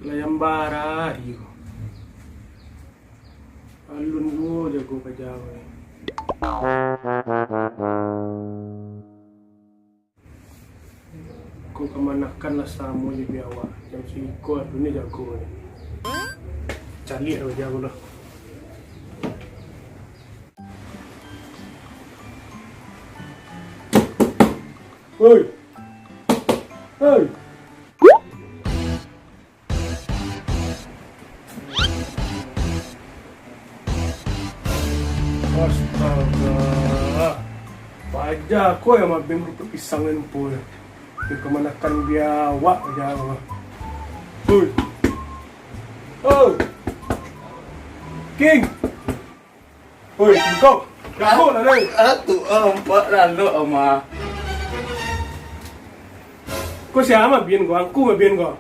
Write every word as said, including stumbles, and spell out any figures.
Lah jam bara ari ko. Alun juo jago paja ko. Ko kamanakan lah samo jo biawak. Jam siko alun ni jago ni. Caliak paja ko lah. Oi. Oi. Astaga. Paja ko yang mabeng rumput pisang ni lupo ni. Dia kamanakan biawak paja ko. Oi. Oh. King. Oi, kau. Kau lah, deh. Atu, ah, empat lalu, ama. Kau siapa, Bin, kau? Angku, Bin, kau?